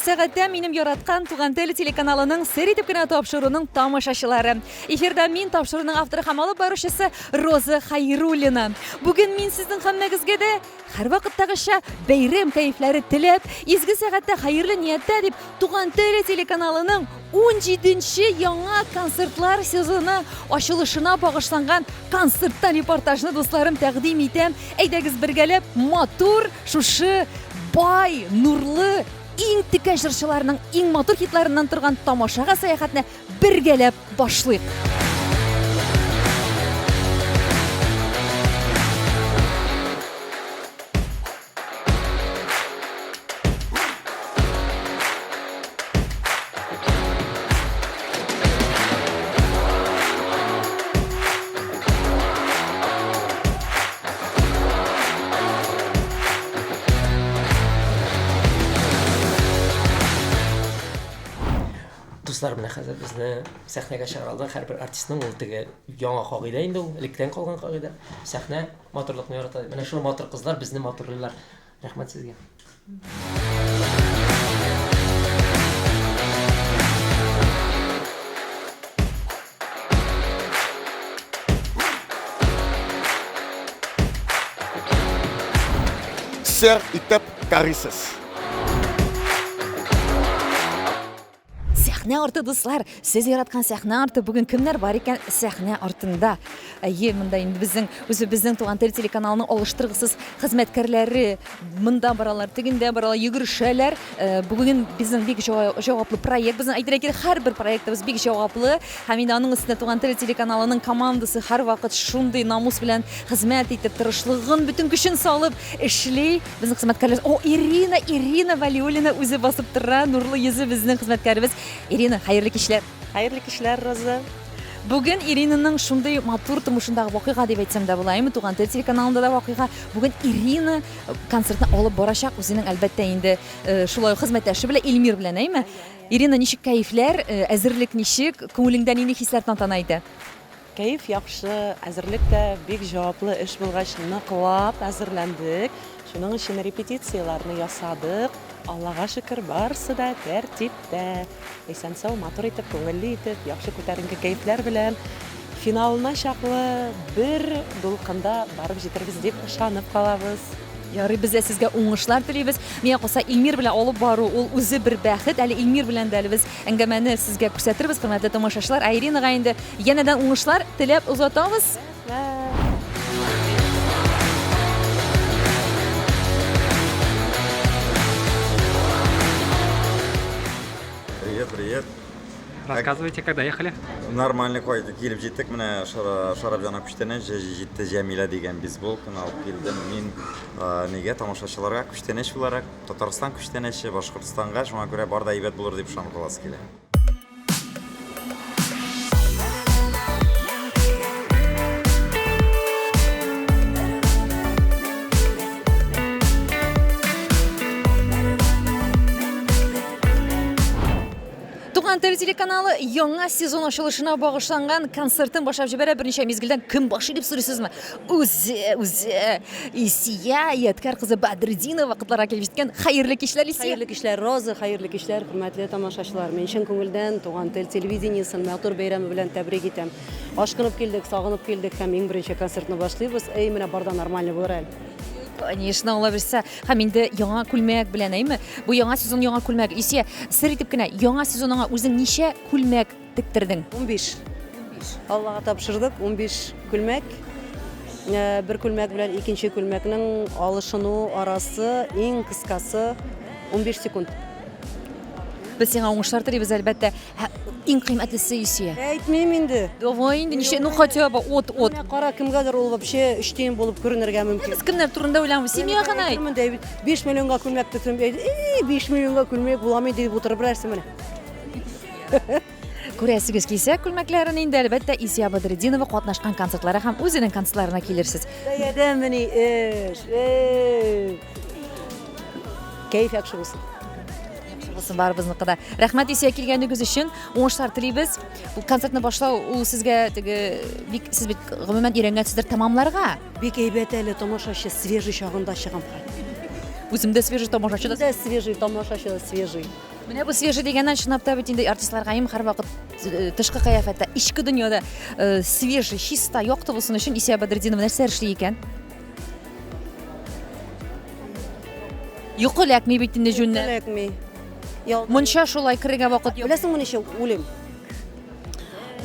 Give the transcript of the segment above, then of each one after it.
сәгатьтә минем яраткан Туган тел телеканалының сер итеп кенә тапшыруның тамашачылары. Эфирда мин тапшыруның авторы һәм алып баручысы Роза Хайруллина. Бүген мин сезнең һәммәгезгә дә һәрвакыттагыча бәйрәм кәефләре теләп, изге сәгатьтә хәерле нияттә дип Туган тел телеканалының 17 нче яңа концертлар сезоны ачылышына багышланган концерттан репортажны, дусларым, тәкъдим итәм. Әйдәгез бергәләп матур шушы бай, нурлы, иң текә җырчыларның иң матур хитларыннан торган тамашага сәяхәтне бергәләп башлыйк. Дуслар, менә хәзер безне сәхнәгә чыгаралар. Һәрбер артистның ул теге яңа кагыйдә инде ул, электән калган кагыйдә. Сәхнә матурлыкны ярата. Менә шул матур кызлар безне матурлыйлар. Рәхмәт сезгә. Сер итеп карыйсыз. Сәхнә арты, дуслар, сез яраткан сәхнә арты. Бүген кемнәр бар икән сәхнә артында? Әйе, монда инде безнең үзебезнең Туган тел телеканалының алыштыргысыз хезмәткәрләре монда баралар, тегендә баралар, йөгерешәләр. Э, бүген безнең бик җаваплы проект. Безнең әйтергә кирәк, һәрбер проектыбыз бик җаваплы. Һәм инде аның өстенә Туган тел телеканалының командасы һәрвакыт шундый намус белән хезмәт итеп, тырышлыгын, бөтен көчен салып эшли. Безнең хезмәткәрләр, о, Ирина, Ирина Валиуллина үзе басып тора, нурлы йөзе безнең хезмәткәребез. Ирина, хәерле кичләр. Хәерле кичләр, Роза. Бүген Иринаның шундый матур тормышындагы вакыйга дип әйтсәм дә була, әйме, Туган тел телеканалында да вакыйга. Бүген Ирина концертны алып барачак, үзенең, әлбәттә, инде шулай ук хезмәттәше белән, Илмир белән, әйме? Ирина, ничек кәефләр, әзерлек ничек, күңелеңдә нинди хисләр тантана итә? Кәеф яхшы, әзерлек тә бик җаваплы эш булгач, ныклап әзерләндек. Шуның өчен репетицияләрне ясадык. Аллага шөкер, барысы да тәртиптә. Исән-сау, матур итеп, күңелле итеп, яхшы күтәренке кәефләр белән финалына чаклы бер дулкында барып җитербез дип ышанып калабыз. Ярый, без дә сезгә уңышлар телибез. Миңа калса, Илмир белән алып бару ул үзе бер бәхет. Әле Илмир белән дә әле без әңгәмәне сезгә күрсәтербез, хөрмәтле тамашачылар. Ә Иринага инде янәдән уңышлар теләп озатабыз. Привет, привет. Рассказывайте, когда ехали? Нормально кайтып килеп җиттек. Менә Шарапҗан күчтәнәч җитте Җәмилә дигән бейсболканы алып килдем. Мин нигә тамашачыларга күчтәнәч буларак, Татарстан күчтәнәче Башкортстанга, шуңа күрә бар да әйбәт булыр дип ышанып каласы килә. Туган тел телеканалы яңа сезон ачылышына багышланган концертын башлап җибәрә. Берничә мизгелдән кем башлый дип сорыйсызмы? Үзе, үзе Исия Ядкәр кызы Бәдретдинова вакытларга килеп җиткән. Хәерле кичләр, Исия. Хәерле кичләр, Роза, хәерле кичләр, хөрмәтле тамашачылар. Мин чын күңелдән Туган тел телевидениесен матур бәйрәме белән тәбрик итәм. Ашкынып килдек, сагынып килдек һәм иң беренче концертны башлыйбыз. Эй, менә бар да нормально булыр әле. Конечно, алла бирсә. Һәм инде яңа күлмәк белән, әйме? Бу яңа сезон яңа күлмәк. Исия, сер итеп кенә, яңа сезоныңа үзең ничә күлмәк тектердең? 15. Аллага тапшырдык, 15 күлмәк. Э, бер күлмәк белән икенче күлмәкнең алышыну арасы иң кыскасы 15 секунд. Без сиңа уңышлар телибез, әлбәттә. Ә, иң кыйммәтлесе Исия. Әйтмим инде. Давай инде, ничә, ну хотя бы от, от. Менә кара, кемгәдер ул вообще өч тиен булып күренергә мөмкин. Без кемнәр турында уйламыйбыз, син миңа гына әйт. Әйтермен бит, 5 миллионга күлмәк тотым, әйт, 5 миллионга күлмәк буламы дип утырып берәрсе менә. Күрәсегез килсә күлмәкләрен инде, әлбәттә, Исия Бадретдинова катнашкан концертлары һәм үзенең концертларына килерсез. Бәядәмени эш, эй. Кәеф яхшы булсын. Яхшы булсын барыбызныкы да. Рәхмәт Исия килгәнегез өчен. Уңышлар телибез. Бу концертны башлау ул сезгә теге бик сез бит гомумән өйрәнгәнсездер тәмамларга. Бик әйбәт әле тамашачы свежий чагында чыгам. Үзем дә свежий тамашачы да. Үзем дә свежий тамашачы да свежий. Менә бу свежий дигәннән чынлап та бит инде артистларга им һәрвакыт э, тышкы кыяфәттә, эчке дөньяда э, свежий, чиста, якты булсын өчен Исә Бәдретдинова нәрсә эшли икән? Йокы эләкми бит инде җүннән. Эләкми. Ял. Мунча шулай керергә вакыт юк. Беләсеңме ничә уйлыйм?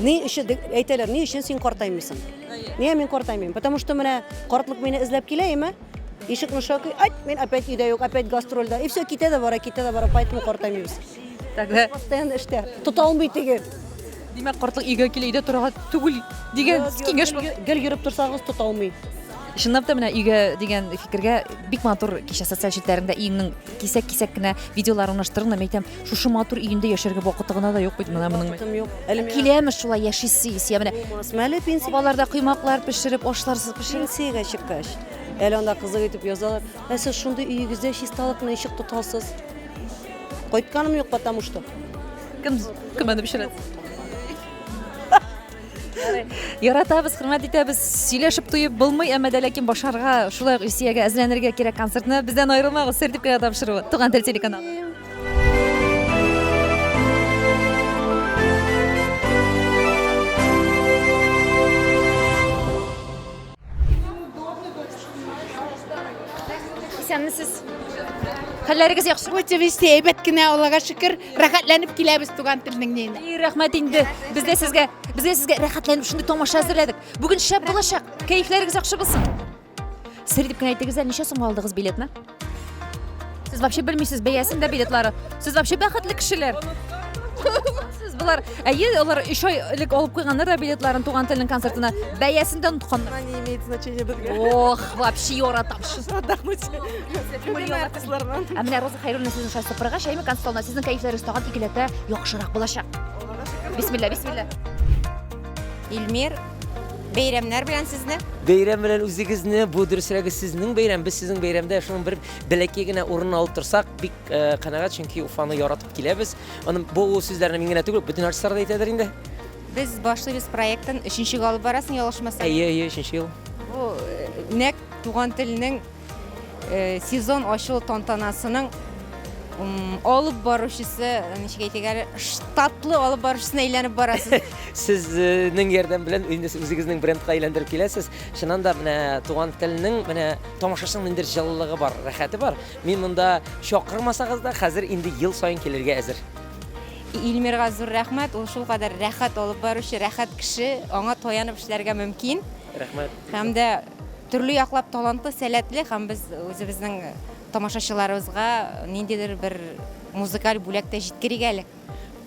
Ни өчен әйтәләр, ни өчен син картаймыйсың? Нигә мин картаймыйм? Потому что менә картлык мине эзләп килә, әйме? Ишекне шакый, айт, мин опять өйдә юк, опять гастрольдә. И все, китә дә бара, китә дә бара, поэтому картаймыйбыз. Тогда Постоянно эштә. Тота алмый теге. Димәк, картлык өйгә килә, өйдә торырга түгел дигән киңәш бар. Гел йөреп торсагыз тота алмый. Чынлап та менә өйгә дигән фикергә бик матур кичә социаль челтәрендә өеңнең кисәк-кисәк кенә видеоларын урнаштырдың да, әйтәм, шушы матур өендә яшәргә вакыты гына да юк бит менә моның. Вакытым юк. Әле миңа Киләме шулай яшисе исә менә. булмасмы әле пенсия? Бабаларда коймаклар пешереп, ашларсыз пешереп. Пенсиягә чыккач, әле анда кызык итеп язалар. Ә сез шундый өегездә чисталыкны ничек тотасыз? Кайтканым юк, потому что. Кем кем аны пешерә? Яратабыз, хөрмәт итәбез. Сөйләшеп туеп булмый, әмма дә ләкин башарга, шулай ук Илсөягә әзерләнергә кирәк концертны. Бездән аерылмагыз, сер дип кенә тапшыруы. Туган тел телеканалы. Исәнмесез. Хәлләрегез яхшы? Үте бик әйбәт кенә, Аллага шөкер, рәхәтләнеп киләбез туган телнең ниенә. И, рәхмәт инде. Без дә сезгә, без дә сезгә рәхәтләнеп шундый тамаша әзерләдек. Бүген шәп булачак. Кәефләрегез яхшы булсын. Сер дип кенә әйтегез әле, ничә сумга алдыгыз билетны? Сез вообще белмисез бәясен дә билетлары. Сез вообще бәхетле кешеләр. Сез болар, әйе, алар 3 ай элек алып куйганнар да билетларын туган телнең концертына. Бәясен дә онытканнар. Не имеет значения безгә. Ох, вообще яратам. Отдохнуть. Любимый артистлардан. Ә менә Роза Хәйруллина сүзен шулай сыпыргач, әйме концерт залында сезнең кәефләрегез тагын икеләтә яхшырак булачак. Бисмилла, бисмилла. Илмир, бәйрәмнәр белән сезне. Бәйрәм белән үзегезне, бу дөресрәге сезнең бәйрәм, без сезнең бәйрәмдә шуның бер бәләкәй генә урын алып торсак, бик э, канәгать, чөнки Уфаны яратып киләбез. Аның бу сүзләрне мин генә түгел, бөтен артистлар да әйтәдер инде. Без башлыйбыз проектын өченчегә алып барасың, ялгышмасам. Әйе, әйе, өченче ел. Бу э, нәкъ туган телнең э, сезон ачылу тантанасының алып баручысы, ничек әйтик әле, штатлы алып баручысына әйләнеп барасыз. Сезнең ярдәм белән инде үзегезнең брендка әйләндереп киләсез. Чыннан да менә туган телнең менә тамашачының ниндидер җылылыгы бар, рәхәте бар. Мин монда чакырмасагыз да, хәзер инде ел саен килергә әзер. Илмирга зур рәхмәт, ул шулкадәр рәхәт алып баручы, рәхәт кеше, аңа таянып эшләргә мөмкин. Рәхмәт. Һәм дә төрле яклап талантлы, сәләтле һәм без үзебезнең тамашачыларыбызга ниндидер бер музыкаль бүләк тә җиткерик әле.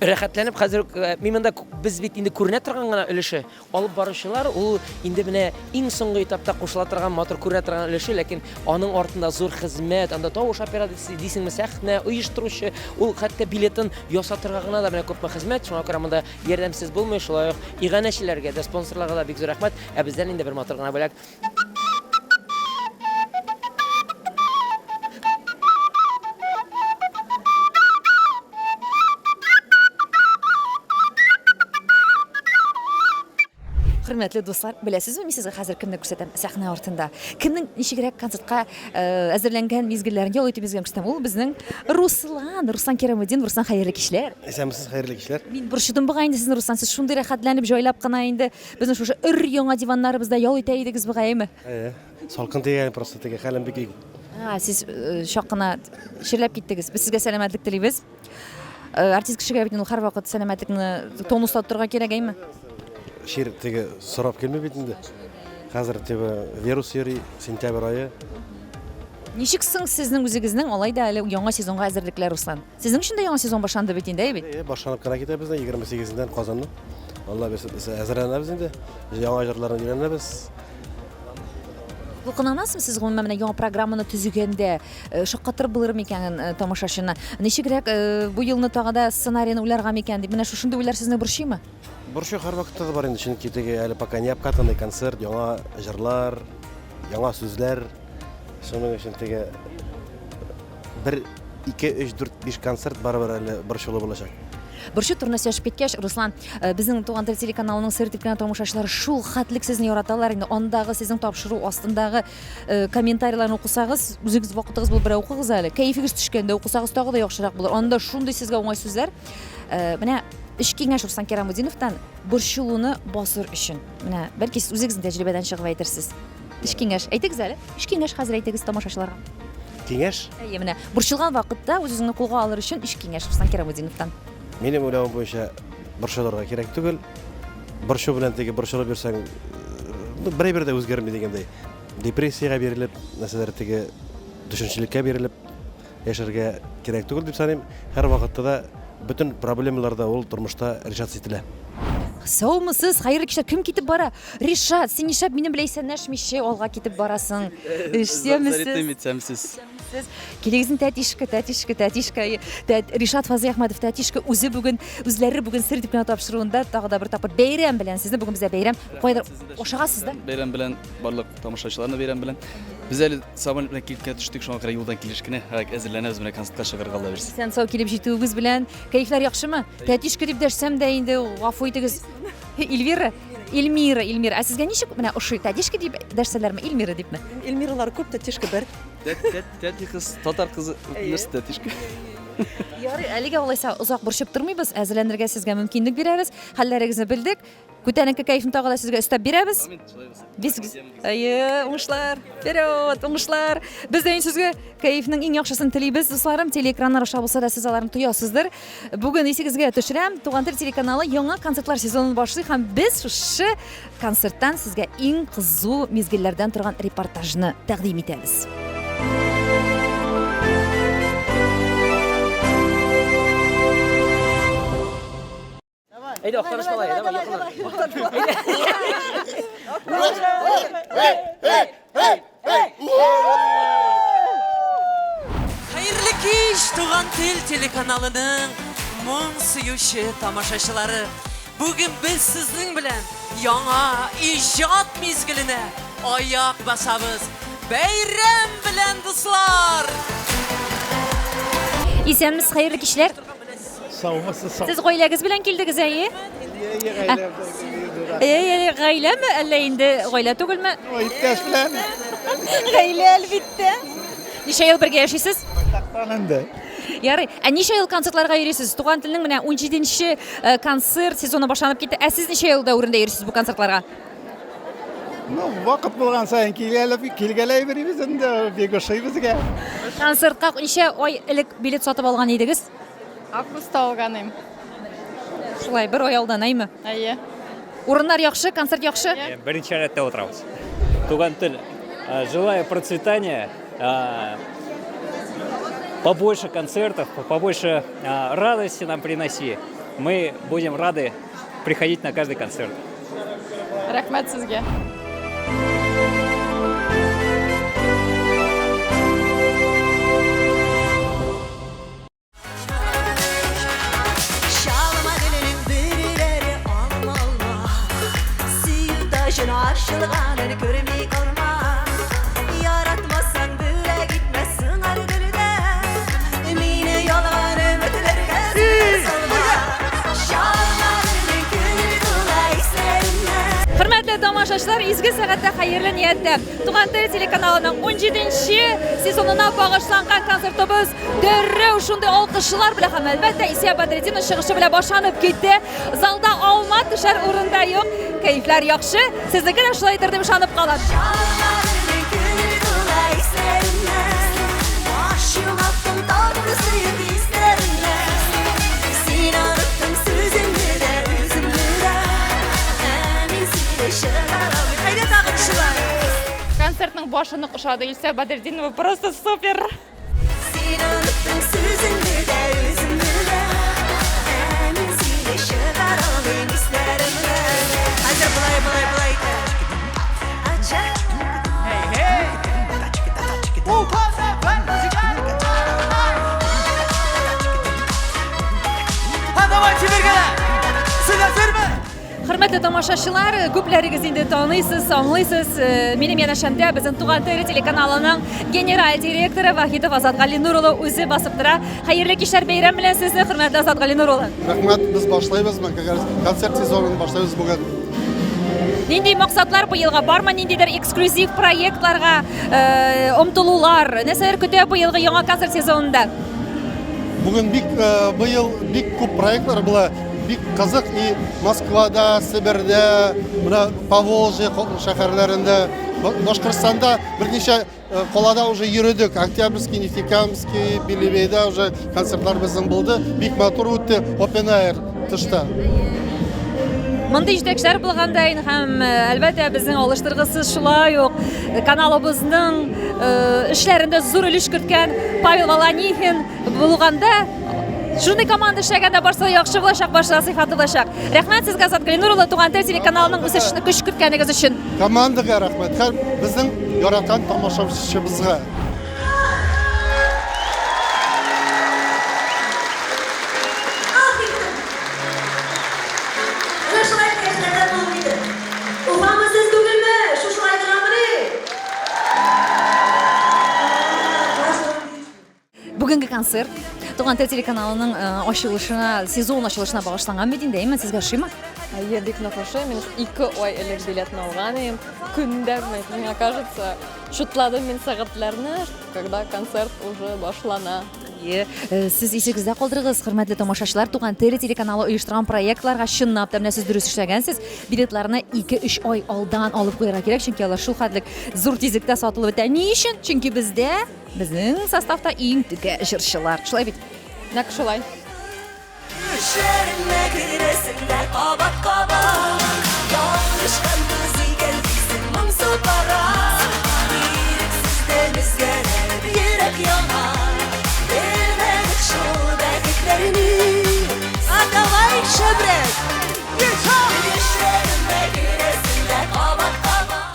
Рәхәтләнеп хәзер үк, э, мин монда без бит инде күренә торган гына өлеше. Алып баручылар ул инде менә иң соңгы этапта кушыла торган, матур күренә торган өлеше, ләкин аның артында зур хезмәт, анда тавыш операторы дисеңме, сәхнә оештыручы, ул хәтта билетын ясатырга гына да менә күпме хезмәт, шуңа күрә монда ярдәмсез булмый, шулай ук иганәчеләргә дә, спонсорларга да бик зур рәхмәт. Ә бездән инде бер матур гына бүләк. Хөрмәтле дуслар, беләсезме, мин сезгә хәзер кемне күрсәтәм сәхнә артында? Кемнең ничегрәк концертка э, әзерләнгән мизгелләрен, ял итү мизгелләрен күрсәтәм. Ул безнең Руслан, Руслан Кираметдин. Руслан, хәерле кичләр. Исәнмесез, хәерле кичләр. Мин борчыдым бугай инде сезне, Руслан. Сез шундый рәхәтләнеп, җайлап кына инде Безнең шушы өр-яңа диваннарыбызда ял итә идегез бугай, әйме? Әйе. Салкын тигән просто теге хәлем бик ик. А, сез э, чак кына чирләп киттегез. Без сезгә сәламәтлек телибез. Э, артист кешегә бит инде ул һәрвакыт сәламәтлекне тонуста тотарга кирәк, әйме? Чир теге сорап килми бит инде. Хәзер теге вирус йөри, сентябрь ае. Ничек соң сезнең үзегезнең алай да әле яңа сезонга әзерлекләр, Руслан? Сезнең өчен дә яңа сезон башланды бит инде, әйе бит? Әйе, башланып кына китә безнең 28-ндән Казанның. Алла бирсә, без әзерләнәбез инде. Яңа җырларны өйрәнәбез. Дулкынланасызмы сез гомумән менә яңа программаны төзегәндә? Э, шаккатырып булыр микән э, тамашачыны? Ничегрәк э, бу елны тагы да сценарийны уйларга микән дип, менә шушындый уйлар сезне борчыймы? Борчу һәрвакытта да бар инде, чөнки теге әле пока не обкатанный концерт, яңа җырлар, яңа сүзләр. Шуның өчен теге бер, ике, өч, дүрт, биш концерт барыбер әле борчулы булачак. Борчу турында сөйләшеп киткәч, Руслан, э, безнең Туган тел телеканалының сер дип кенә тамашачылар шул хәтлек сезне яраталар инде. Андагы сезнең тапшыру астындагы э, комментарийларны укысагыз, үзегез вакытыгыз булып берәү укыгыз әле. Кәефегез төшкәндә укысагыз тагы да яхшырак булыр. Анда шундый сезгә уңай сүзләр. Э, менә өч киңәш Руслан Кирамутдиновтан борчылуны басыр өчен. Менә бәлки сез үзегезнең тәҗрибәдән чыгып әйтерсез. Өч киңәш. Әйтегез әле. Өч киңәш хәзер әйтегез тамашачыларга. Киңәш? Әйе, менә борчылган вакытта үз-үзеңне кулга алыр өчен өч киңәш Руслан Кирамутдиновтан. Минем уйлавым буенча борчылырга кирәк түгел. Борчу белән теге борчылып йөрсәң, ну, бер әйбер дә үзгәрми дигәндәй. Депрессиягә бирелеп, нәрсәләр теге төшенчелеккә бирелеп яшәргә кирәк түгел дип саныйм. Һәрвакытта да бөтен проблемалар да ул тормышта решаться ителә. Саумысыз, хәерле кичләр. Кем китеп бара? Ришат, син нишләп минем белән исәнләшмичә алга китеп барасың? Исәнмесез. Сез килегез тәтишкә, тәтишкә, тәтишкә. Тәт, Ришат Фазлыйәхмәтов тәтишкә үзе бүген, үзләре бүген сер дип кенә тапшыруында тагы да бер тапкыр бәйрәм белән сезне бүген бездә бәйрәм. Кайдыр ашыгасыз да? Бәйрәм белән барлык тамашачыларны бәйрәм белән. Без әле самолет белән килеп кенә төштек, шуңа күрә юлдан килеш кенә әзерләнәбез менә концертка чыгарга Алла бирсә. Исән сау килеп җитүегез белән кәефләр яхшымы? Тәтишкә дип дәшсәм дә инде гафу итегез. Эльвира, Эльмира, Эльмира. Ә сезгә ничек менә ошый? Тәтишкә дип дәшсәләрме, Эльмира дипме? Эльмиралар күп, тәтишкә бер. Тәти кыз, татар кызы, нәрсә тәтишкә? Ярый, әлегә алайса озак борчып тормыйбыз, әзерләнергә сезгә мөмкинлек бирәбез. Хәлләрегезне белдек. Күтәренке кәефне тагы да сезгә өстәп бирәбез. Без Әйе, уңышлар. Вперед, уңышлар. Без дә сезгә кәефнең иң яхшысын телибез, дусларым. Телеэкраннар аша булса да сез аларны тоясыздыр. Бүген исегезгә төшерәм, Туган тел телеканалы яңа концертлар сезонын башлый һәм без шушы концерттан сезгә иң кызу мизгелләрдән торган репортажны тәкъдим итәбез. Әйдә, Актаныш малае, давай, якынрак. Хәерле кич, Туган тел телеканалының моң сөюче тамашачылары. Бүген без сезнең белән яңа иҗат мизгеленә аяк басабыз. Бәйрәм белән, дуслар! Исәнмесез, хәерле кичләр. Саумысыз, сау. Сез гаиләгез белән килдегез, әйе? Әйе, гаилә белән. Әйе, гаиләме, әллә инде гаилә түгелме? Иптәш белән. Гаилә, әлбиттә. Ничә ел бергә яшисез? Байтактан инде. Ярый. Ә ничә ел концертларга йөрисез? Туган телнең менә 17-нче э, концерт сезоны башланып китте. Ә сез ничә ел дәверендә йөрисез бу концертларга? Ну, вакыт булган саен килгәләп, килгәләй йөрибез инде, бик ошый безгә. Концертка ничә ай элек билет сатып алган идегез? Августта алган идем. Шулай, бер ай алдан, әйме? Әйе. Урыннар яхшы, концерт яхшы? Беренче рәттә утырабыз. Туган тел. Желаю процветания, побольше концертов, побольше радости нам приноси. Мы будем рады приходить на каждый концерт. Рәхмәт сезгә. Чалма гөленең бөреләре алма алма Сөю таҗын ачылганын күрми калма Яратмасаң бүләк итмә сыңар гөлдә Мине ялган өметләргә зыян салма Чалма гөленең күңел тула исләренә Хөрмәтле тамашачылар, изге сәгатьтә хәерле нияттә. Туган тел телеканалының 17нче сезонына багышланган концертыбыз дәррәү шундый алкышлар белән һәм әлбәттә Исия Бәдретдинов чыгышы белән башланып китте. Залда алма төшәр урын да юк. Кәефләр яхшы. Сезнеке дә шулайдыр дип ышанып калам. Концертның башы нык ошады. Илсә Бәдретдинова просто супер. Син оныттың сүзеңне дә, үзеңне дә. Ә мин сине чыгара алмыйм исләремнән. Хәзер болай, болай, болай итә. Ача. Хөрмәтле Хөрмәтле тамашачылар, күпләрегез инде таныйсыз, аңлыйсыз. Э, минем янәшәмдә безнең Туган тел телеканалының генераль директоры Вахитов Азат Галинур улы үзе басып тора. Хәерле кичләр, бәйрәм белән сезне, хөрмәтле Азат Галинур улы. Рәхмәт, без башлыйбыз, концерт сезонын башлыйбыз бүген. Нинди максатлар быелга бармы, ниндидер эксклюзив проектларга э, омтылулар, нәрсәләр көтә быелгы яңа концерт сезонында? Бүген бик э, быел бик күп проектлар була. Бик кызык и Москвада, Себердә, менә Поволжье шәһәрләрендә, Башкортстанда берничә э, калада уже йөрдек. Октябрьский, Нефтекамский, Белебейда уже концертлар безнең булды. Бик матур үтте Open Air тышта. Мондый җитәкчеләр булганда инде һәм э, әлбәттә безнең алыштыргысыз шулай ук э, каналыбызның эшләрендә зур өлеш керткән Павел Волонихин булганда Шундый команда эшләгәндә барсы да яхшы булачак, барсы да сыйфатлы булачак. Рәхмәт сезгә, Азат Галинур улы, Туган тел телеканалының үсешенә көч керткәнегез өчен. Командага рәхмәт һәм безнең яраткан тамашачыбызга. Менә шулай кәефләрдә булып китә. Уфамы сез түгелме? Шушылай гынамыни? Бүгенге концерт Туган тел телеканалының э, ачылышына, сезон ачылышына багышланган бит инде, әйме, сезгә ошыймы? Әйе, бик нык ошый. Мин ике ай элек билетны алган идем. Көндә, миңа кажется, чутладым мин сәгатьләрне, когда концерт уже башлана. Әйе, э, сез исегездә калдырыгыз, хөрмәтле тамашачылар, Туган тел телеканалы оештырган проектларга чынлап та менә сез дөрес эшләгәнсез. Билетларны 2-3 ай алдан алып куярга кирәк, чөнки алар шул хәтлек зур тизлектә сатылып бетә. Ни өчен? Чөнки бездә Безнең составта иң текә җырчылар. Шулай бит? Нәкъ шулай. Төшләремә керәсең дә кабат-кабат Ялгышканбыз икән дисең моңсу карап Ирексездән өзгәләнеп йөрәк яна Белмәдек шул бәхетләрне А давай шәбрәк! Төшләремә керәсең дә кабат-кабат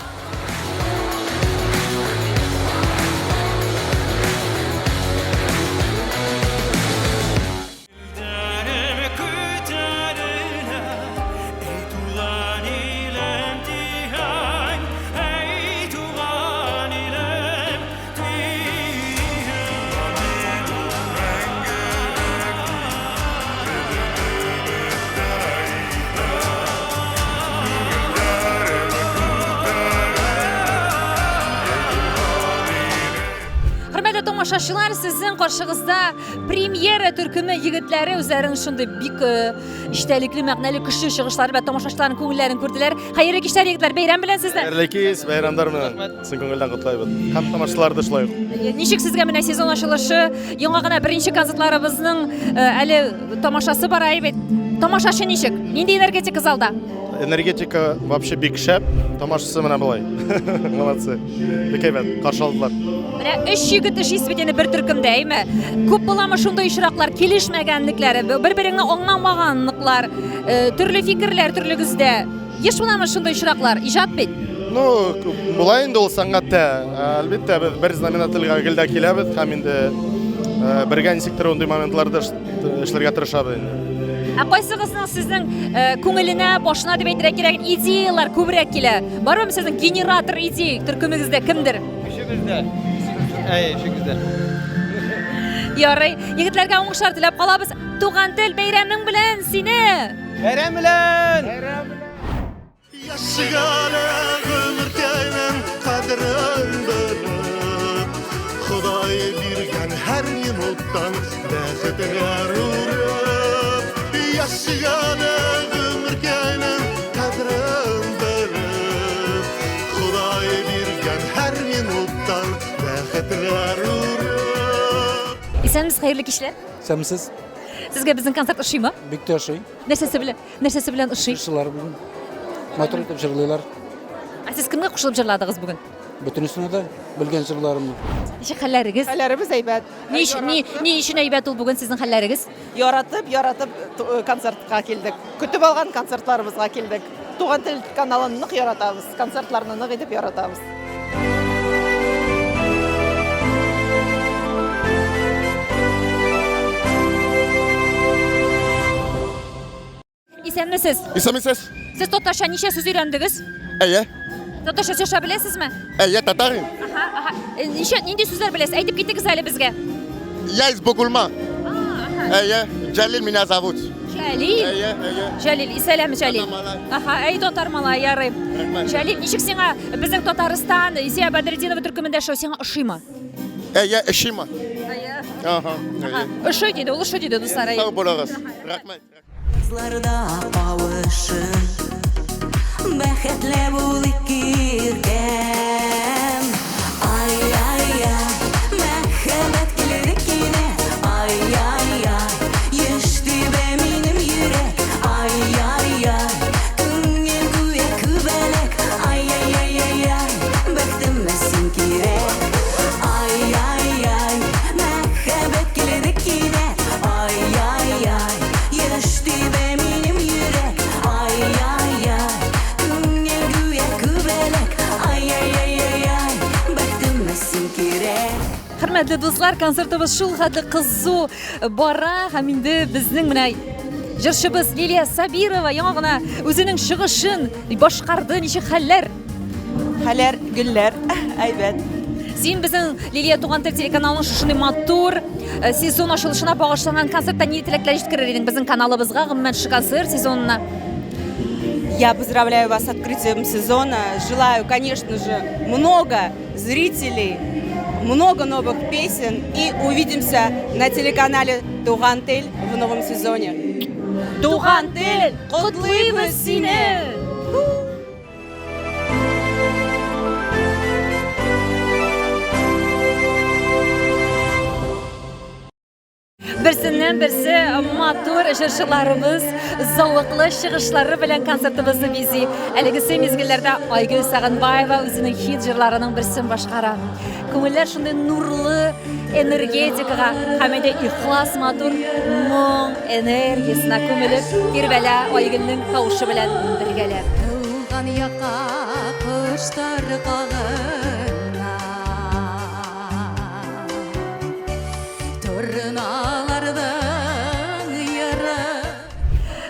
Хөрмәтле тамашачылар, сезнең каршыгызда премьера төркеме егетләре үзләренең шундый бик э, эчтәлекле, мәгънәле, көчле чыгышлары белән тамашачыларның күңелләрен күрделәр. Хәерле кичләр, егетләр, бәйрәм белән сезне. Хәерле кич, бәйрәмнәр белән чын күңелдән котлыйбыз. Һәм тамашачылар да шулай ук. Э, ничек сезгә менә сезон ачылышы, яңа гына беренче концертларыбызның э, әле тамашасы бара бит. Тамашачы ничек? Нинди энергетика залда? Энергетика вообще бик шәп. Тамашачысы менә болай. Молодцы. Бик әйбәт, каршы алдылар. Менә өч егет эшлисез бит инде бер төркемдә, әйме? Күп буламы шундый очраклар, килешмәгәнлекләре, бер-береңне аңламаганлыклар, э, төрле фикерләр төрлегездә. Еш буламы шундый очраклар? Иҗат бит. Ну, була инде ул сәнгатьтә. Әлбәттә, без бер знаменательгә гел дә киләбез һәм инде э, бергә ничектер ундый моментларда эшләргә тырышабыз инде. Ә кайсыгызның сезнең э, күңеленә, башына дип әйтергә кирәк, идеялар күбрәк килә? Бармы сезнең генератор идей төркемегездә кемдер? Өчебез дә. Әй, өчегез дә. Ярый, егетләргә уңышлар теләп калабыз. Туган тел бәйрәмең белән сине! Бәйрәм белән! Бәйрәм белән! Яшигәле гомеркәйнең кадерен белеп, Ходай биргән һәр минуттан бәхетләр үреп. Яшигәле гомеркәйнең кадерен белеп, Ходай биргән һәр минуттан бәхетләр үреп. Исәнмесез, хәерле кичләр. Исәнмесез. Сезгә безнең концерт ошыймы? Бик тә ошый. Нәрсәсе белән, нәрсәсе белән ошый? Җырчылар бүген матур итеп җырлыйлар. Ә сез кемгә кушылып җырладыгыз бүген? Бөтенесенә дә белгән җырларымны. Ничек хәлләрегез? Хәлләребез әйбәт. Ни өчен, ни, ни өчен әйбәт ул бүген сезнең хәлләрегез? Яратып, яратып концертка килдек. Көтеп алган концертларыбызга килдек. Туган тел каналын нык яратабыз, концертларны нык итеп яратабыз. Исәнмесез. Исәнмесез. Сез татарча ничә сүз өйрәндегез? Әйе. Татарча сөйләшә беләсезме? Әйе, татарин. Аха, аха. Э, Ничә, нинди сүзләр беләсез? Әйтеп китегез әле безгә. Я из Бугульма. Әйе, Җәлил меня зовут. Җәлил. Әйе, әйе. Җәлил, исәләм Җәлил. Аха, әй татар малай, ярый. Җәлил, ничек сиңа безнең Татарстан, Исия Бәдретдинова төркемендә эшләү сиңа ошыймы? Әйе, ошыймы? Әйе. Аха, әйе. Ошый диде, ул ошый диде, дуслар. Сау булыгыз. Рәхмәт. Кызларда кавышып, Бәхетле булыйк иркәм. Ай-яй-яй, мәхәббәт килде кинә. Ай-яй-яй, еш тибә минем йөрәк. Ай-яй-яй, күңел гүя күбәләк. Ай-яй-яй-яй-яй, бәхтемә син кирәк. Ай-яй-яй, мәхәббәт килде кинә. Ай-яй-яй, еш тибә минем йөрәк. Ай-яй-яй, күңел гүя күбәләк. Ай-яй-яй-яй-яй, бәхтемә син кирәк. Хөрмәтле дуслар, концертыбыз шул хәтле кызу бара һәм инде безнең менә җырчыбыз Лилия Сабирова яңа гына үзенең чыгышын башкарды. Ничек хәлләр? Хәлләр, гөлләр, әйбәт. Син безнең Лилия Туган тел телеканалының шушындый матур э, сезон ачылышына багышланган концертта нинди теләкләр җиткерер идең безнең каналыбызга, гомумән шушы концерт сезонына? Я поздравляю вас с открытием сезона. Желаю, конечно же, много зрителей, много новых песен. И увидимся на телеканале Туган тел в новом сезоне. Туган тел, котлыйбыз сине! Берсеннән берсе матур җырчыларыбыз зәвыклы чыгышлары белән концертыбызны бизи. Әлегесе мизгелләрдә Айгөл Сагынбаева үзенең хит җырларының берсен башкара. Күңелләр шундый нурлы энергетикага һәм инде ихлас матур моң энергиясенә күмелеп тирбәлә Айгөлнең тавышы белән бергәләп. Туган якка кошлар кагына. Торналардан ерак.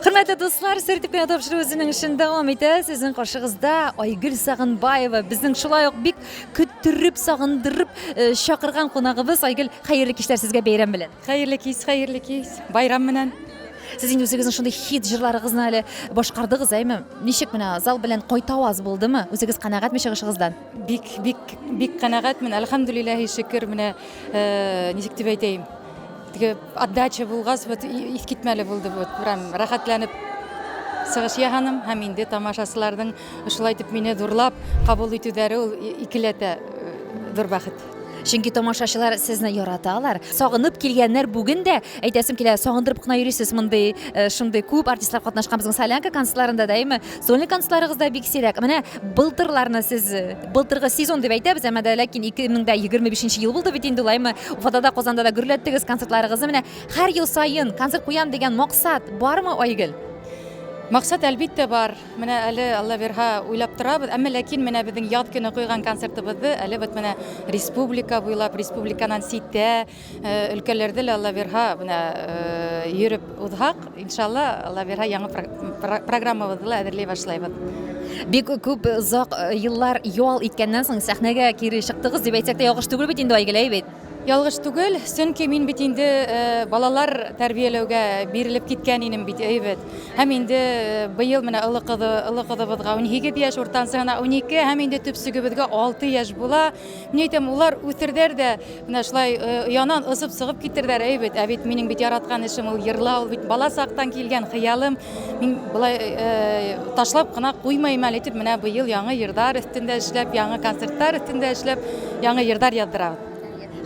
Хөрмәтле дуслар, сер итеп кенә тапшыру үзенең эшен дәвам итә. Сезнең каршыгызда Айгөл Сагынбаева, безнең шулай ук бик көттереп, сагындырып э, чакырган кунагыбыз. Айгөл, хәерле кичләр сезгә бәйрәм белән. Хәерле кич, хәерле кич. Байрам менән. Сез инде үзегезнең шундый хит җырларыгызны әле башкардыгыз, әйме? Ничек менә зал белән кайтаваз булдымы? Үзегез канәгатьме чыгышыгыздан? Бик, бик, бик канәгатьмен. Әлхәмдүлилләһи шөкер, менә э, ничек дип әйтәем? Теге отдача булгач, вот искитмәле булды вот. Прям рәхәтләнеп чыгыш яһаным һәм инде тамашачыларның шулай итеп мине зурлап кабул итүләре ул икеләтә э, зур бәхет. Чөнки тамашачылар сезне яраталар. Сагынып килгәннәр бүген дә, әйтәсем килә, сагындырып кына йөрисез мондый, э, шундый күп артистлар катнашкан безнең Солянка концертларында да, әйме? Сольный концертларыгыз да бик сирәк. Менә былтырларны сез, э, былтыргы сезон дип әйтәбез, әмма дә ләкин 2025 ел булды бит инде ул, әйме? Уфада да, Казанда да гөрләттегез концертларыгызны. Менә һәр ел саен концерт куям дигән максат бармы, Айгөл? Максат әлбиттә бар. Менә әле Алла бирһә уйлап торабыз, әмма ләкин менә безнең яз көне куйган концертыбызны әле вот менә республика буйлап, республиканан читтә, э, өлкәләрдә лә Алла бирһә менә э, йөреп узһак, иншалла, Алла бирһә яңа программабызны ла әзерли башлайбыз. Бик күп озак э, еллар ял иткәннән соң сәхнәгә кире чыктыгыз дип әйтсәк тә ялгыш түгел бит инде, Айгөл, әй бит? Ялгыш түгел, чөнки мин бит инде э, балалар тәрбияләүгә бирелеп киткән инем бит, әйбәт. Һәм инде э, быел менә олы кызы, олы кызыбызга 18 яшь, уртансыгына 12, һәм инде төпчегебезгә 6 яшь була. Мин әйтәм, улар үсердәр дә, менә шулай э, оянан ысып чыгып китердәр, әйбәт. Ә бит минем бит яраткан эшем ул йырлау, ул бит бала чактан килгән хыялым. Мин болай ташлап кына куймыйм әле дип, менә быел яңа йырдар өстендә эшләп, яңа концертлар өстендә эшләп, яңа йырдар яздырабыз.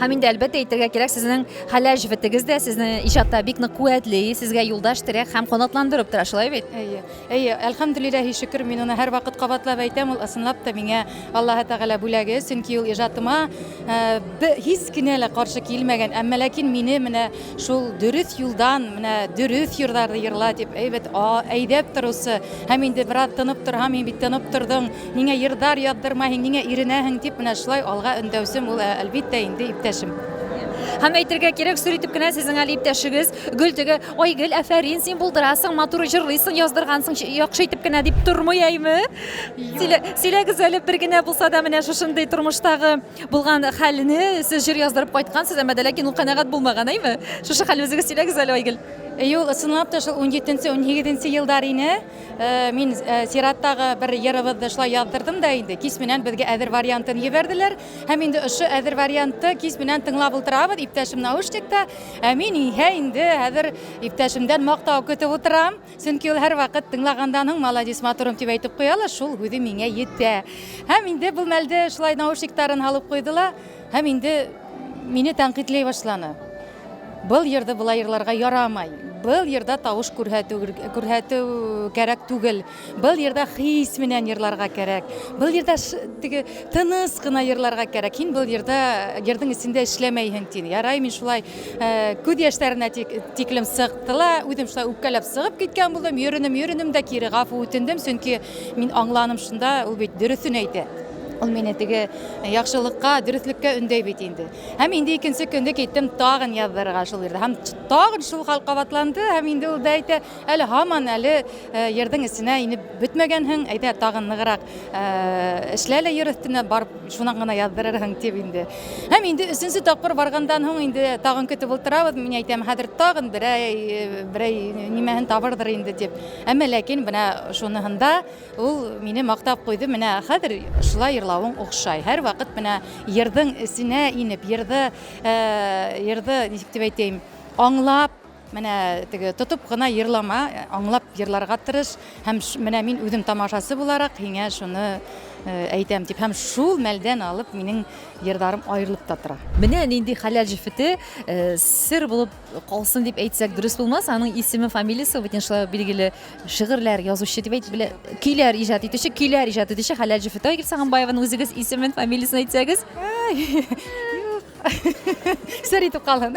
Һәм инде әлбәттә әйтергә кирәк, сезнең хәләл җефетегез дә сезне иҗатта бик нык куәтли, сезгә юлдаш, терәк һәм канатландырып тора, шулай бит? Әйе. Әйе, әлхәмдүлилләһи шөкер, мин аны һәрвакыт кабатлап әйтәм, ул ысынлап та миңа Аллаһы Тәгалә бүләге, чөнки ул иҗатыма һич кенә лә каршы килмәгән, әмма ләкин мине менә Шул дөрес юлдан, менә дөрес йырларны йырла дип, әйбәт әйдәп торучы. Һәм инде бераз тынып торһам, мин бит тынып тордың, ниңә йырдар яздырмаһың, ниңә иренәһең дип, менә шулай алга өндәүчем ул, әлбиттә инде, иптәшем. Һәм әйтергә кирәк, сер итеп кенә сезнең әле иптәшегез Гөл теге, Айгөл, афәрин, син булдырасың, матур җырлыйсың, яздыргансың, яхшы итеп кенә дип тормый, әйме? Сөйлә, сөйләгез әле бер генә булса да менә шушындый тормыштагы булган хәлне, сез җыр яздырып кайткансыз, әмма дә ләкин ул канәгать булмаган, әйме? Шушы хәлне үзегез сөйләгез әле, Айгөл. Әйе, ул ысынлап та шул 17-нче, 18-нче еллар ине. Э, мин э, чираттагы бер йырыбызны шулай яздырдым да инде. Кич белән безгә әзер вариантын җибәрделәр. Һәм инде ошо әзер вариантты кич белән тыңлап утырабыз, иптәшем наушникта. Ә мин иһә инде хәзер иптәшемдән мактау көтеп утырам. Чөнки ул һәрвакыт тыңлагандан һуң молодец, матурым дип әйтеп куя ла, шул һүзе миңа йитә. Һәм инде бу мәлдә шулай наушникларын алып куйды ла, һәм инде мине тәнкыйтьләй башланы. Был йырды болай йырларга ярамай. Был йырда тавыш күрһәтү, күрһәтү кәрәк түгел. Был йырда хис менән йырларга кәрәк. Был йырда теге тыныс кына йырларга кәрәк. Һин был йырда йырдың эчендә эшләмәйһең тине. Ярай мин шулай э, күз яшьләренә тиклем сыкты ла, үзем шулай үпкәләп сыгып киткән булдым. Йөренем, йөренем дә кире гафу үтендем, чөнки мин аңланым шунда, ул бит дөресен әйтә. Ул мине теге яхшылыкка, дөреслеккә өндәй бит инде. Һәм инде икенче көнне киттем тагын яздырырга шул йирдә. Һәм тагын шул хәл кабатланды, һәм инде ул да әйтә, әле һаман әле э, йырдың эченә инеп бетмәгәнһең, әйдә тагын ныграк э, эшлә әле йыр өстенә, барып шуннан гына яздырырһың дип инде. Һәм инде өченче тапкыр баргандан һуң инде тагын көтеп утырабыз, мин әйтәм, хәзер тагын берәй э, берәй нимәһен табырдыр инде дип. Әмма ләкин менә шуныһында Ул мине мактап куйды, менә хәзер шулай йырлавың охшай. Һәрвакыт менә йырдың эченә инеп, йырды, йырды, ничек дип әйтәем, аңлап, менә теге тотып кына йырлама, аңлап йырларга тырыш. Һәм менә мин үзем тамашасы буларак һиңә шуны әйтәм дип. Һәм шул мәлдән алып минем йырдарым аерылып та тора. Менә нинди хәләл җефете сер булып калсын дип әйтсәк дөрес булмас. Аның исеме, фамилиясе бөтен шулай билгеле. Шигырьләр язучы дип әйтеп белә, көйләр иҗат итүче, көйләр иҗат итүче Хәләл җефете Айгөл Сагынбаеваның үзегез исемен, фамилиясен әйтсәгез. Юк. Сер итеп калын.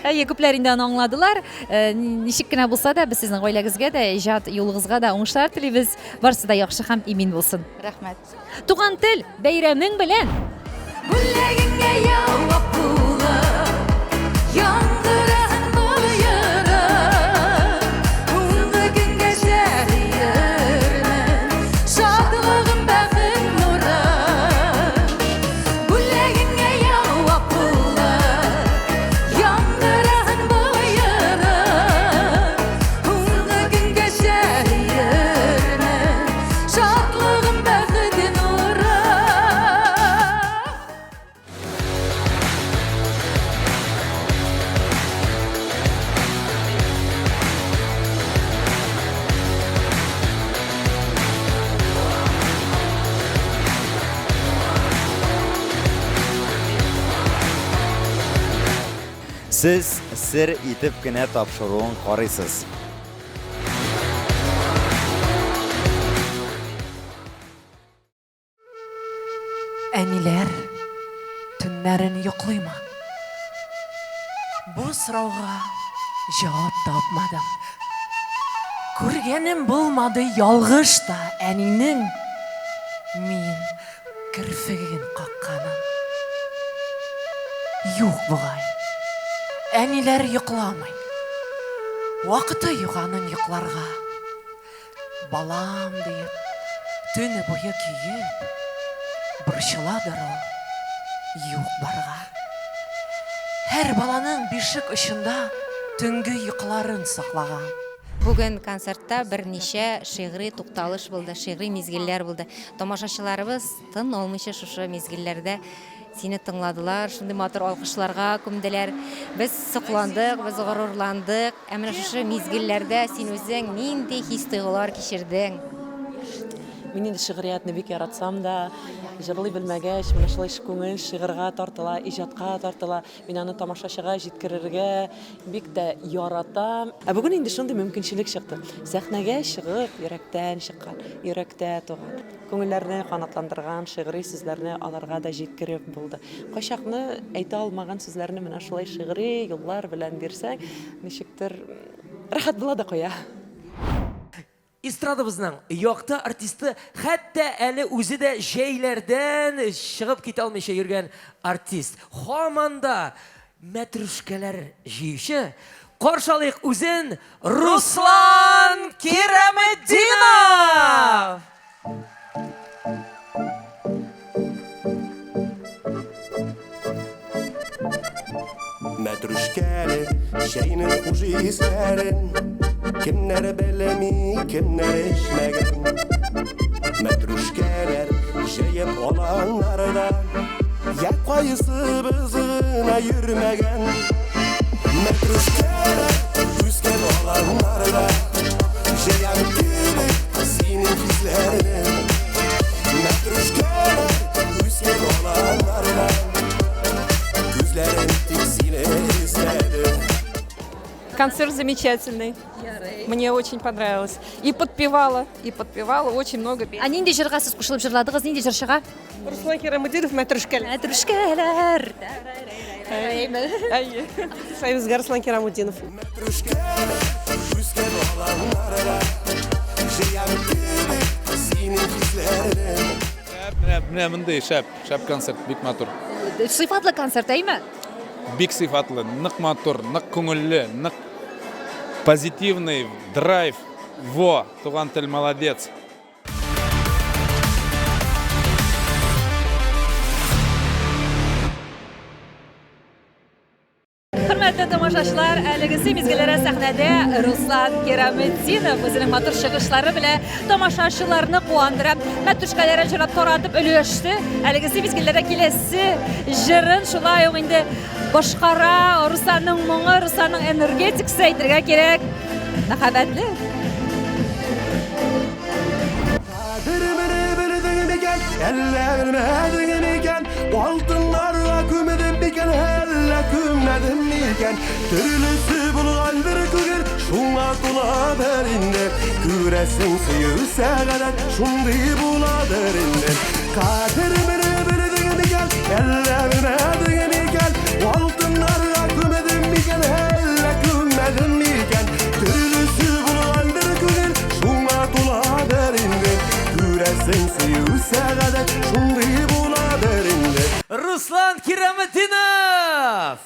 Әйе, күпләр инде аны аңладылар. Э, ничек кенә булса да, без сезнең гаиләгезгә дә, иҗат юлыгызга да уңышлар телибез. Барысы да яхшы һәм имин булсын. Рәхмәт. Туган тел бәйрәмең белән! Бүләгеңә яуап булып, яңгырасын был йырым. Һуңгы көнгәчә сөермен, шатлыгым, бәхет нурым. Бүләгеңә яуап булып, яңгырасын был йырым. Һуңгы көнгәчә сөермен, Шатлыгым, бәхет нуры. Сез сер итеп кенә тапшыруын карыйсыз. Әниләр төннәрен йоклыймы? Бу сорауга җавап тапмадым. Күргәнем булмады ялгыш та әнинең мин керфеген какканын. Юк бугай, әниләр йокламый. Вакыты юк аның йокларга. Балам диеп, төне буе көеп, борчыладыр ул юк-барга. Һәр баланың бишек очында төнге йокыларын саклаган. Бүген концертта берничә шигъри тукталыш булды, шигъри мизгелләр булды. Тамашачыларыбыз тын алмыйча шушы мизгелләрдә сине тыңладылар, шундый матур алкышларга күмделәр. Без сокландык, без горурландык. Ә менә шушы мизгелләрдә син үзең нинди хис-тойгылар кичердең? Мин инде шигъриятне бик яратсам да, җырлый белмәгәч, менә шулай күңел шигырьгә тартыла, иҗатка тартыла. Мин аны тамашачыга җиткерергә бик тә яратам. Ә бүген инде шундый мөмкинчелек чыкты. Сәхнәгә чыгып, йөрәктән чыккан, йөрәктә туган, күңелләрне канатландырган шигъри сүзләрне аларга да җиткереп булды. Кайчакны әйтә алмаган сүзләрне менә шулай шигъри юллар белән бирсәң, ничектер рәхәт була да куя. Эстрадабызның якты артисты, хәтта әле үзе дә җәйләрдән чыгып китә алмыйча йөргән артист. Һаман да мәтрүшкәләр җыючы. Каршы алыйк үзен Руслан Кираметдинов! Мәтрүшкәле чәйнең хуш исләрен Кемнәр белми, кемнәр эчмәгән. Мәтрүшкәләр җыеп аланнарда Я кайсыбыз гына йөрмәгән. Мәтрүшкәләр үскән аланнарда Җыям кебек синең хисләрне. Мәтрүшкәләр үскән аланнарда Күзләрем тик сине эзләде. Концерт замечательный. Мне очень понравилось. И подпевала, и подпевала очень много песен. Ә нинди җырга сез кушылып җырладыгыз, нинди җырчыга? Руслан Кираметдинов Мәтрүшкәләр. Мәтрүшкәләр. Әйе. Союзга Руслан Кираметдинов. Үскән аланнарда Җыям кебек синең хисләрне. Менә, менә мондый шәп, шәп концерт, бик матур. Сыйфатлы концерт, әйме? Бик сыйфатлы, нык матур, нык күңелле, нык позитивный, драйв. Во, туган тел молодец. Хөрмәтле тамашачылар, әлегесе мизгелләрдә сәхнәдә Руслан Кираметдинов үзенең матур чыгышлары белән тамашачыларны куандыра. Мәтүшкәләрен җырлап таратып өләште. Әлегесе мизгелләрдә киләсе җырын шулай ук инде башкара. Русланның моңы, Русланның энергетикасы әйтергә кирәк. Мәхәббәтле. Кадеремне белдең микән, әллә белмәдең микән? Алтыннарга күмдем микән, әллә күммәдем микән? Төрлесе булгандыр күңел, шуңа туладыр инде. Күрәсең, сөю сәгадәт шундый буладыр инде. Кадеремне белдең микән, әллә белмәдең микән? Алтыннарга күмдем микән, әллә күммәдем микән? Төрлесе булгандыр күңел, шуңа туладыр инде. Күрәсең, сөю сәгадәт шундый буладыр инде. Руслан Кираметдинов!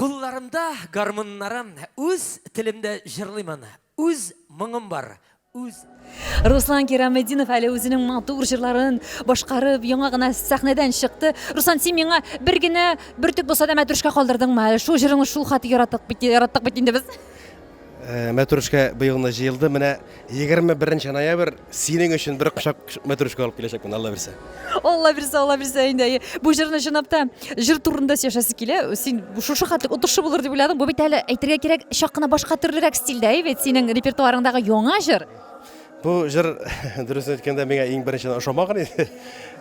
Кулларымда гармуннарым, үз телемдә җырлыймын, үз моңым бар, үз. Руслан Кираметдинов әле үзенең матур җырларын башкарып, яңа гына сәхнәдән чыкты. Руслан, син миңа бер генә бөртек булса да мәтрүшкә калдырдыңмы әле? Шул җырыңны шул хәтле яраттык бит, яраттык бит инде без. Э, мәтрүшкә быел гына җыелды. Менә 21 ноябрь синең өчен бер кочак мәтрүшкә алып киләчәкмен, Алла бирсә. Алла бирсә, Алла бирсә инде. Әйе. Бу җырны чынлап та җыр турында сөйләшәсе килә. Син шушы хәтлек отышы булыр дип уйладың. Бу бит әле әйтергә кирәк, чак кына башка төрлерәк стильдә, әйе бит, синең репертуарыңдагы яңа җыр. Бу җыр, дөресен әйткәндә, миңа иң беренчедән ошамаган иде.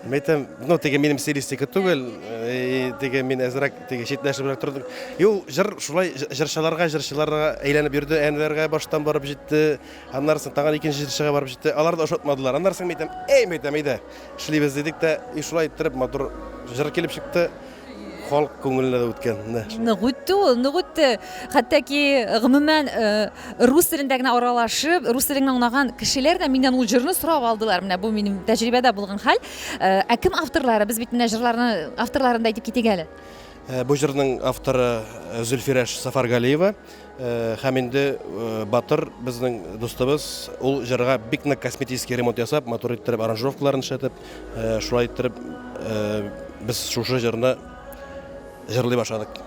Мин әйтәм, ну, теге минем стилистика түгел, э, теге мин әзрәк теге читләшебрәк тордым. И ул җыр шулай җырчыларга, җырчыларга әйләнеп йөрде, Әнвәргә баштан барып җитте, аннары соң тагын икенче җырчыга барып җитте. Алар да ошатмадылар. Аннары соң мин әйтәм, әй, мин әйтәм, әйдә, эшлибез дидек тә, и шулай иттереп матур җыр килеп чыкты. Халык күңеленә дә үткән. Менә шулай. Нык үтте ул, нык үтте. Хәтта ки, гомумән, э, рус телендә генә аралашып, рус телен аңлаган кешеләр дә миннән ул җырны сорап алдылар. Менә бу минем тәҗрибәдә булган хәл. Э, ә кем авторлары? Без бит менә җырларны авторларын да әйтеп китик әле. Э, бу җырның авторы Зөлфирә Сафаргалиева. Һәм инде Батыр безнең дустыбыз, ул җырга бик нык косметический ремонт ясап, матур иттереп аранжировкаларын эшләтеп, шулай иттереп без шушы җырны җырлый башладык.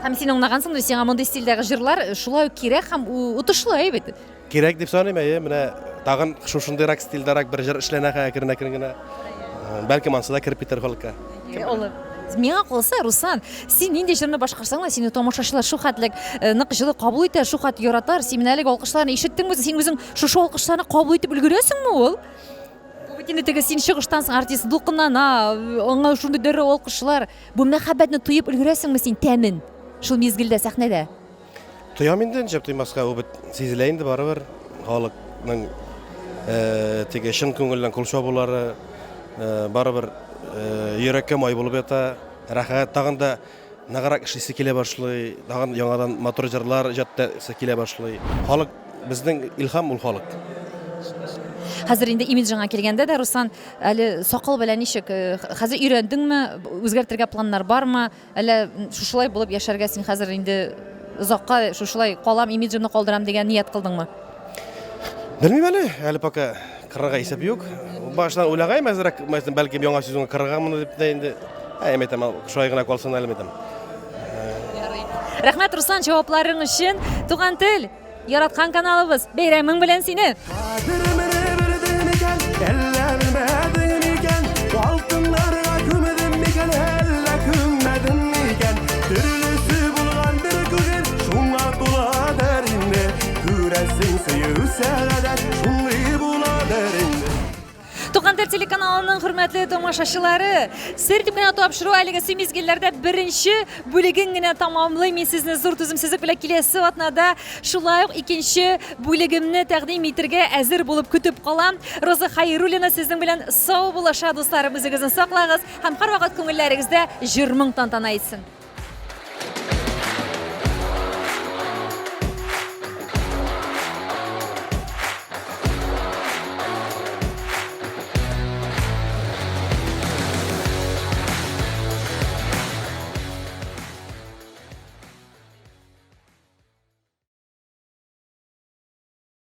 Һәм син аңлагансыңдыр, сиңа мондый стильдәге җырлар шулай ук кирәк һәм отышлы, әйе бит? Кирәк дип саныйм, әйе, менә тагын шушындыйрак стильдәрәк бер җыр эшләнә хәзер әкрен-әкрен генә. Бәлкем ансы да кереп китәр халыкка. Олы. Миңа калса, Руслан, син нинди җырны башкарсаң да, сине тамашачылар шул хәтлек э, нык җылы кабул итә, шул хәтле яратар. Син менә әлеге алкышларны ишеттеңме? Син үзең шушы алкышларны кабул итеп өлгерәсеңме ул? Бу бит инде теге син чыгыштан соң артист дулкынлана, аңа шундый дәррәү алкышлар. Бу мәхәббәтне тоеп өлгерәсеңме син тәмен шул мизгелдә сәхнәдә? Тоям инде, ничек тоймаска, ул бит сизелә инде барыбер. Халыкның э, теге чын күңелдән кул чабулары э, барыбер э, йөрәккә май булып ята. Рәхәт, тагын да Ныграк эшлисе килә башлый, тагын яңадан матур җырлар иҗат итәсе килә башлый. Халык, безнең илһам ул халык. Хәзер инде имиджыңа килгәндә дә, Руслан, әле сакал белән ничек? Э, хәзер өйрәндеңме? Үзгәртергә планнар бармы? Әллә шушылай булып яшәргә син хәзер инде озакка шушылай калам, имиджымны калдырам дигән ният кылдыңмы? Белмим әле, әле пока кырырга исәп юк. Баштан уйлагайм әзрәк, мәсәлән, бәлки яңа сезонга кырыргамын дип тә инде. Ә, әйтәм, шулай гына калсын әле әйтәм. Рәхмәт, Руслан, җавапларың өчен. Туган тел, яраткан каналыбыз, бәйрәмең белән сине! Әллә белмәдең микән, алтыннарга күмдем микән, әллә күммәдем микән? Төрлесе булгандыр күңел, шуңа туладыр инде. Күрәсең, сөю сәгадәт шундый буладыр инде. Туган тел телеканалының хөрмәтле тамашачылары, сер дип кенә тапшыру әлеге мизгелләрдә беренче бүлеген генә тамамлый. Мин сезне зур түземсезлек белән киләсе атнада шулай ук икенче бүлегемне тәкъдим итергә әзер булып көтеп калам. Роза Хайруллина сезнең белән сау булаша, дусларым, үзегезне саклагыз һәм һәрвакыт күңелләрегездә җыр-моң тантана итсен.